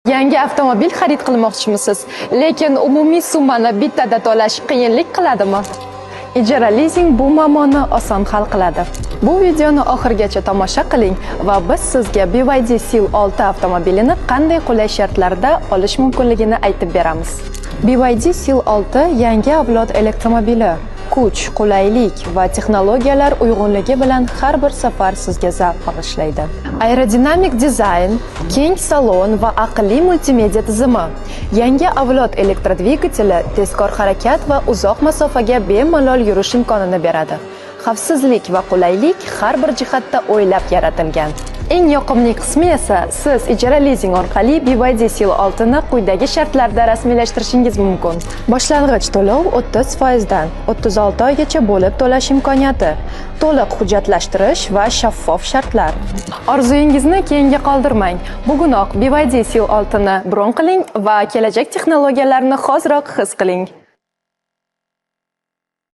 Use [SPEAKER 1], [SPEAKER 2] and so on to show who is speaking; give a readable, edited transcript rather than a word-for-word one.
[SPEAKER 1] Yangi avtomobil xarid qilmoqchimisiz, lekin umumiy summani bittada to'lash qiyinlik qiladimi? Ijara lizing bu muammoni oson hal qiladi. Bu videoni oxirigacha tomosha qiling va biz sizga BYD Seal 6 avtomobilini qanday qulay shartlarda olish mumkinligini aytib beramiz. BYD Seal 6 yangi avlod elektromobili. Kuch, qulaylik va texnologiyalar uyg'unligi bilan har bir safar sizga zavq bag'ishlaydi. Aerodinamik dizayn, keng salon va aqlli multimedia tizimi. Yangi avlod elektrodvigateli tezkor harakat va uzoq masofaga bemalol yurish imkonini beradi. Xavfsizlik va qulaylik har bir jihatda o'ylab yaratilgan. Eng yoqimli qismi esa, siz ijara lizing orqali BYD Seal 6 ni quyidagi shartlarda rasmiylashtirishingiz mumkin. Boshlang'ich to'lov 30% dan 36 oygacha bo'lib to'lash imkoniyati, to'liq hujjatlashtirish va shaffof shartlar. Orzuyingizni keyinga qoldirmang. Bugunoq BYD Seal 6 ni bron qiling va kelajak texnologiyalarini hoziroq his qiling.